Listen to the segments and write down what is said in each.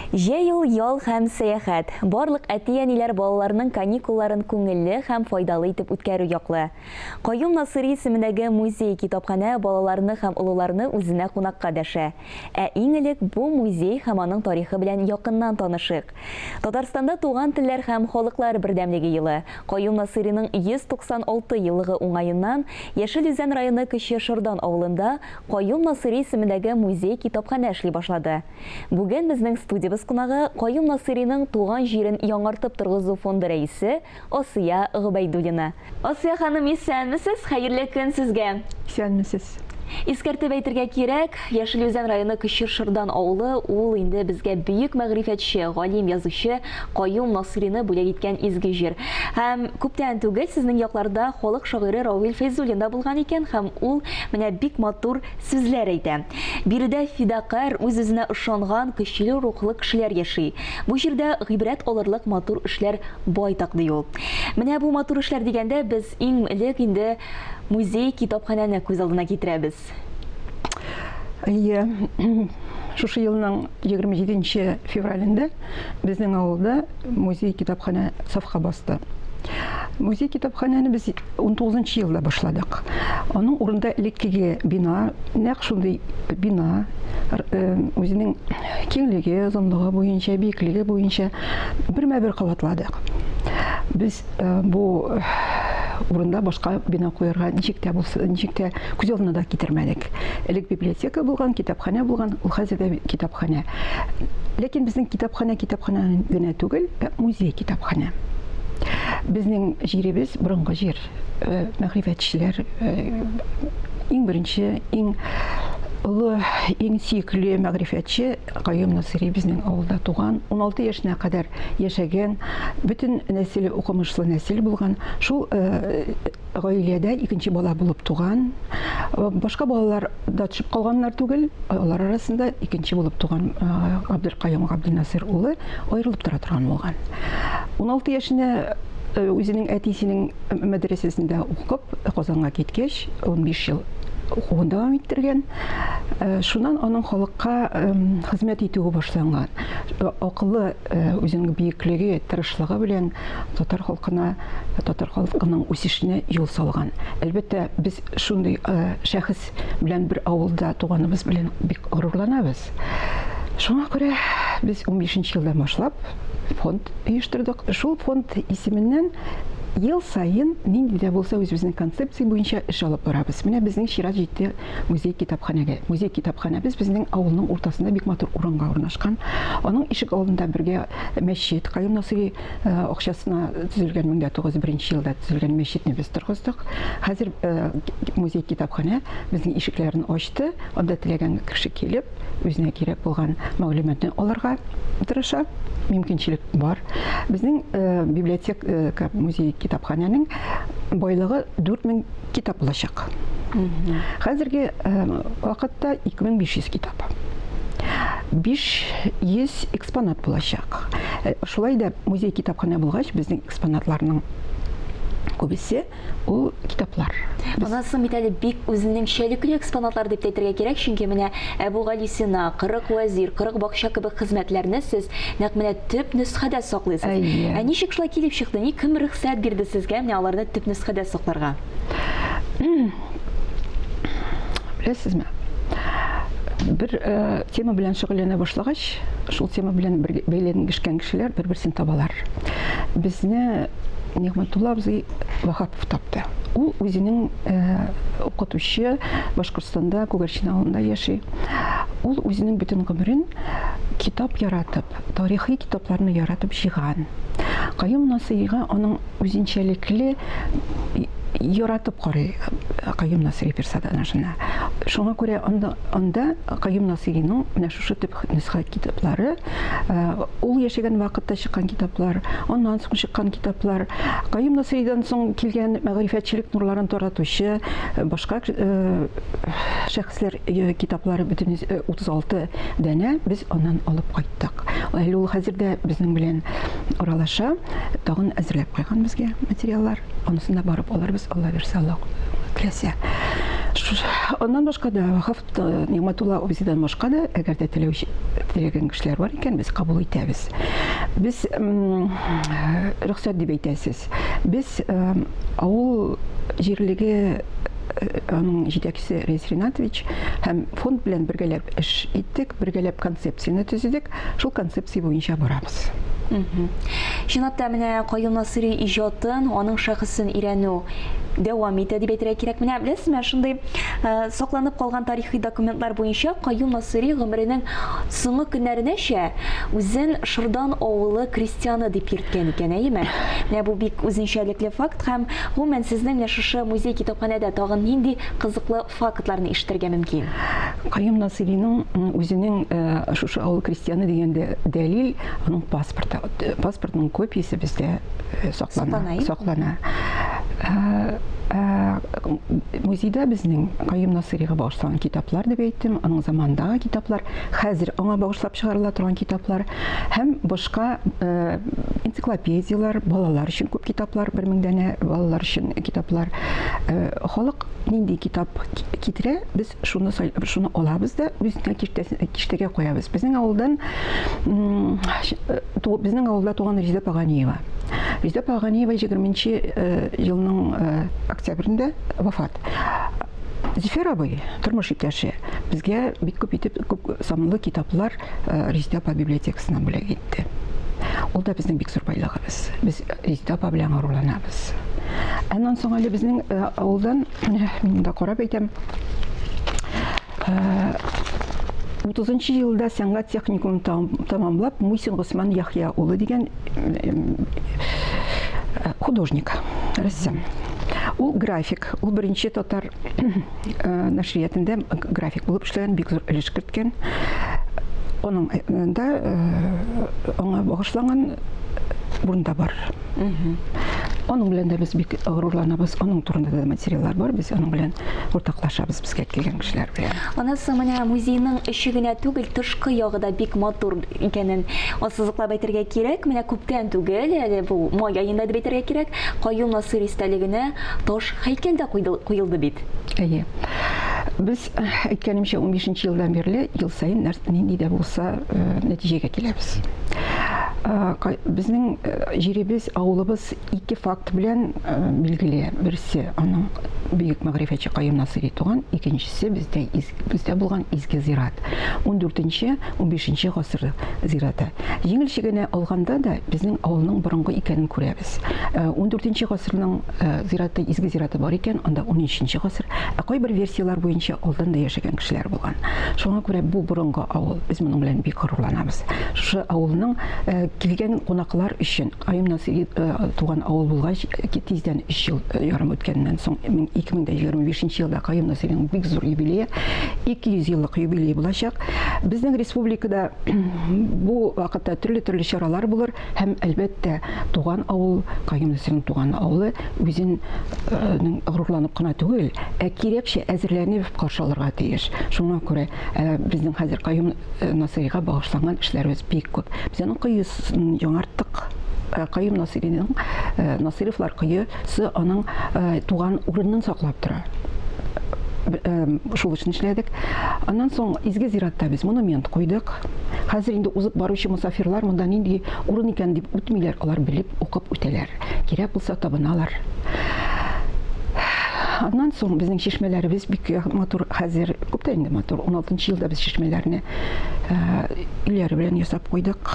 Җәй ул ял һәм сәяхәт. Барлык әти-әниләр балаларының каникулларын күңелле һәм файдалы итеп үткәрү яклы. Каюм Насыйри исемендәге музей-китапханә балаларны һәм олыларны үзенә кунакка дәшә. Ә иң элек бу музей һәм аның тарихы белән якыннан танышыйк. Татарстанда Туган телләр һәм халыклар бердәмлеге елы, Каюм Насыйриның 196 еллыгы уңаеннан Яшел Үзән районы Кече Шордан авылында Каюм Насыйри исемендәге музей-китапханә эшли башлады. Бүген безнең студиябез кунагы Каюм Насыйриның туган җирен яңартып торгызу фонды рәисе Асия Гобәйдуллина. Асия ханым, исәнмесез, хәерле көн сезгә! Исәнмесез. Искәртеп әйтергә кирәк, Яшел Үзән районы Кече Шырдан авылы ул инде безгә бөек мәгърифәтче, галим, язучы Каюм Насыйрины бүләк иткән изге җир. Һәм күптән түгел сезнең якларда халык шагыйре Равил Фәйзуллин да булган икән һәм ул менә бик матур сүзләр әйтә. Биредә фидакарь, үз-үзенә ышанган, көчле рухлы кешеләр яши. Бу җирдә гыйбрәт алырлык матур эшләр байтак, ди ул. Менә бу матур эшләр дигәндә без иң элек инде музей-китапханәне күз алдына китерәбез. Әйе, шушы елның 27 февралендә безнең авылда музей-китапханә сафка басты. Музей-китапханәне без 19 елда башладык. Аның урында элеккеге бина, нәкъ шундый бина, э, үзенең киңлеге, озынлыгы буенча, биеклеге буенча бермә-бер кабатладык. Без э, бу э, урында башка бина куярга ничек тә булса, ничек тә күз алдына да китермәдек. Элек библиотека булган, китапханә булган, ул хәзер дә китапханә. Ләкин безнең китапханә китапханә генә түгел, ә музей китапханә. Безнең җиребез борынгы җир. Э, мәгърифәтчеләр э, иң беренче, иң олы, иң сөекле мәгърифәтче Каюм Насыйри безнең авылда туган, 16 яшенә кадәр яшәгән, бөтен нәселе укымышлы нәсел булган. Шул э, гаиләдә икенче бала булып туган. Башка балалар да төшеп калганнар түгел, алар арасында икенче булып туган Габделкаюм Габделнасыйр улы аерылып тора торган булган. 16 яшенә үзенең әтисенең мәдрәсәсендә укып, Казанга киткәч, 15 ел укуын дәвам иттергән. Шуннан аның халыкка хезмәт итүе башланган. Акыллы, үзенең биеклеге, тырышлыгы белән татар халкына, татар халкының үсешенә юл салган. Әлбәттә, без шундый шәхес белән бер авылда туганыбыз белән бик горурланабыз. Шуңа күрә без 15 елдан башлап фонд оештырдык. Шул фонд исеменнән ел саен нинди дә булса үзебезнең концепция буенча эш алып барабыз. Менә безнең чират җитте музей-китапханәгә. Музей-китапханәбез безнең авылның уртасында бик матур урынга урнашкан. Аның ишек алдында бергә мәчет, Каюм Насыйри э, акчасына төзелгән 1901 елда төзелгән мәчетне без торгыздык. Хәзер э, музей-китапханә безнең ишекләрен ачты. Анда теләгән кеше килеп, үзенә кирәк булган мәгълүматны алырга тырыша. Мөмкинчелек бар. Безнең э, библиотека, музей, китапханәнең байлыгы 4000 китап булачак. Хәзерге вакытта 2500 китап. 500 экспонат булачак. Шулай да музей китапханә булгач, безнең экспонатларның күбесе ул китаплар. Аннан соң бит әле бик үзенчәлекле экспонатлар дип тә әйтергә кирәк, чөнки менә Әбүгалисина, 40 вәзир, 40 бакча кебек хезмәтләрне сез нәкъ менә төп нөсхәдә саклыйсыз. Әйе. Ә ничек шулай килеп чыкты? Ни кем рөхсәт бирде сезгә менә аларны төп нөсхәдә сакларга? Беләсезме? Бер э, тема белән шөгыльләнә башлагач, шул тема белән бер бәйләнешкән кешеләр бер-берсен табалар. Безне Нигъмәтулла абзый Ваһапов тапты. Ул үзенең э, укытучы Башкортстанда Күгәрчен авылында яши. Ул үзенең бөтен гомерен китап яратып, тарихи китапларны яратып җыйган. Каюм Насыйрига аның үзенчәлекле яратып карый Каюм Насыйри персонажына. Шуңа күрә анда, анда Каюм Насыйриның менә шушы төп нөсхә китаплары, ул яшәгән вакытта чыккан китаплар, аннан соң чыккан китаплар, Каюм Насыйридан соң килгән мәгърифәтчелек нурларын таратучы башка шәхесләр китаплары бөтен 36 данә без аннан алып кайттык. Әле ул хәзер дә безнең белән аралаша. Тагын әзерләп куйган безгә материаллар. Анысын да барып алырбыз, Алла бирсә, Алла теләсә. Аннан башка да, Вахав Нигъмәтулла абзыйдан башка да, әгәр дә теләүче теләгән кешеләр бар икән, без кабул итәбез. Без рөхсәт дип әйтәсез. Без авыл җирлеге аның җитәкчесе Рәис Ринатович һәм фонд белән бергәләп эш иттек, бергәләп концепцияне төзедек. Шул концепция буенча барабыз. Чынлап та менә Каюм Насыйри иҗатын, аның шәхесен өйрәнү дәвам итә дип әйтергә кирәк. Менә беләсезме, шундый э, сакланып калган тарихи документлар буенча Каюм Насыйри гомеренең соңгы көннәренәчә үзен Шырдан авылы крестьяны дип йөрткән икән, әйеме? Менә бу бик үзенчәлекле факт һәм гомумән сезнең менә шушы музей-китапханәдә тагын нинди кызыклы фактларны ишетергә мөмкин? Каюм Насыйриның үзенең э, шушы авыл крестьяны дигәндә дәлил аның паспорты. Паспортның копиясе бездә э, саклана. Саклана. Э, музейда безнең Каюм Насыйрига багышланган китаплар дип әйттем, аның заманындагы китаплар, хәзер аңа багышлап чыгарыла торган китаплар һәм башка энциклопедияләр, балалар өчен күп китаплар, 1000 данә балалар өчен китаплар. Халык нинди китап китерә, без шуны шуны алабыз да үзенә киштәгә куябыз. Безнең авылдан безнең авылда туган Резеда Паганиева. Резеда Паганиева 20 елның октябрендә вафат. Зөфәр абый, тормыш иптәше, безгә бик күп итеп күп санлы китаплар Резеда апа библиотекасыннан бүләк итте. Ул да безнең бик зур байлыгыбыз. Без Резеда апа белән горурланабыз. Аннан соң әле безнең авылдан, мин монда карап әйтәм, 30 елда сәнгать техникумын тәмамлап, Мусин Госман Яхья улы дигән художник, рәссам. Ул график, ул беренче татар нәшриятында график булып эшләгән, бик зур өлеш керткән. Аның да аңа багышланган урында бар. Аның белән дә без бик горурланабыз. Аның турында да материаллар бар. Без аның белән уртаклашабыз безгә килгән кешеләр белән. Аннан менә музейның эче генә түгел, тышкы ягы да бик матур икәнен ассызыклап әйтергә кирәк. Менә күптән түгел, әле бу май аенда дип әйтергә кирәк, Каюм Насыйр истәлегенә таш һәйкәл дә куелды бит. Әйе. Без, әйткәнемчә, 15 елдан бирле ел саен нинди дә булса нәтиҗәгә киләбез. Безнең җиребез, авылыбыз ике факт белән билгеле. Берсе аның бөек мәгърифәтче Каюм Насыйри туган, икенчесе бездә бездә булган изге зират. 14-нче, 15-нче гасыр зираты. Җиңелчә генә алганда да безнең авылның борынгы икәнен күрәбез. 14-нче гасырның зираты, изге зираты бар икән, анда 13-нче гасыр. Ә кайбер версияләр буенча алдан да яшәгән кешеләр булган. Шуңа күрә бу борынгы авыл, без моның белән бик горурланабыз. Шушы авылның килгән кунаклар өчен Каюм Насыйри туган авыл булгач, тиздән 3 ел ярым үткәннән соң, 2025 елда Каюм Насыйриның бик зур юбилее, 200 еллык юбилей булачак. Безнең республикада бу вакытта төрле-төрле чаралар булыр һәм, әлбәттә, туган авыл, Каюм Насыйриның туган авылы үзен горурланып кына түгел, ә кирәкчә әзерләнеп каршы алырга тиеш. Шуңа күрә безнең хәзер Каюм Насыйрига багышланган эшләребез бик күп. Без аның коесын яңарттык. Каюм Насыйриның Насыйровлар коесы аның туган урынын саклап тора. Шул эшне эшләдек. Аннан соң изге зиратта без монумент куйдык. Хәзер инде узып баручы мосафирлар монда нинди урын икән дип үтмиләр, алар белеп, укып үтәләр. Кирәк булса табыналар. Аннан соң безнең чишмәләребез бик матур хәзер, күптән инде матур. 16 елда без чишмәләрне өйләре белән ясап куйдык.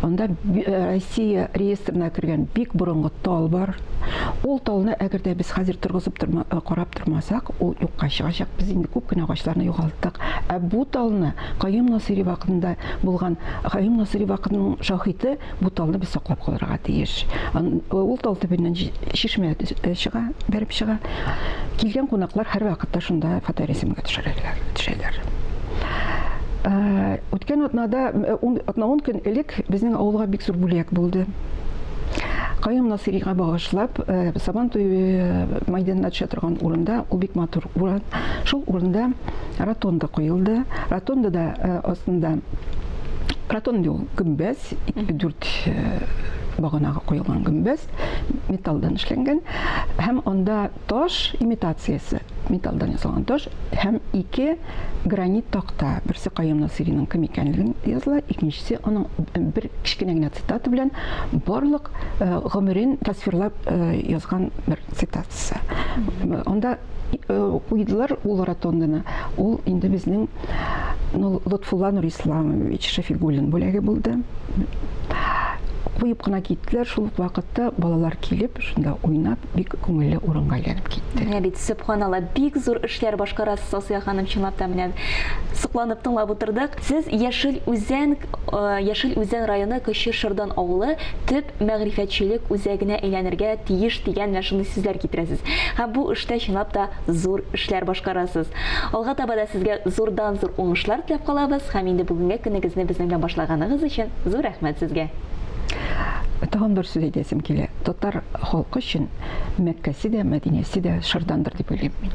Анда Россия реестрына кергән бик борынгы тал бар. Ул талны әгәр дә без хәзер торгызып торма, карап тормасак, ул юкка чыгачак. Без инде күп кенә агачларны югалттык. Ә бу талны Каюм Насыйри вакытында булган Каюм Насыйри вакытының шаһиты бу талны без саклап калырга тиеш. Ул тал төбеннән чишмә чыга, бәреп чыга. Килгән кунаклар һәрвакытта шунда фоторәсемгә төшерәләр, төшәләр. Үткән атнада, атна-ун көн элек безнең авылга бик зур бүләк булды. Каюм Насыйрига багышлап, Сабан туе мәйданына төшә торган урында, ул бик матур урын. Шул урында ротонда куелды. Ротондада астында ротонда ул гөмбәз, дүрт баганага куелган гөмбәз, металлдан эшләнгән. Һәм анда таш имитациясе. Металлдан ясалган таш һәм ике гранит такта. Берсе Каюм Насыйриның кем икәнлеген языла, икенчесе аның бер кечкенә генә цитата белән барлык э, гомерен тасвирлап э, язган бер цитатасы. Анда э, куйдылар ул ротонданы. Ул инде безнең ну, Лотфулла Нурисламович Шәфигуллин бүләге булды. Куеп кына киттеләр, шул ук вакытта балалар килеп, шунда уйнап, бик күңелле урынга әйләнеп китте. Менә бит, сөбханалла, бик зур эшләр башкарасыз, Асия ханым, чынлап та менә сокланып тыңлап утырдык. Сез Яшел Үзән, э, Яшел Үзән районы Кече Шырдан авылы төп мәгърифәтчелек үзәгенә әйләнергә тиеш дигән менә шундый сүзләр китерәсез. Һәм бу эштә чынлап та зур эшләр башкарасыз. Алга таба да сезгә зурдан-зур уңышлар теләп калабыз һәм инде бүгенге көнегезне безнең белән башлаганыгыз өчен зур рәхмәт сезгә. Тагын бер сүз әйтәсем килә. Татар халкы өчен Мәккәсе дә, Мәдинәсе дә Шырдандыр дип уйлыйм мин.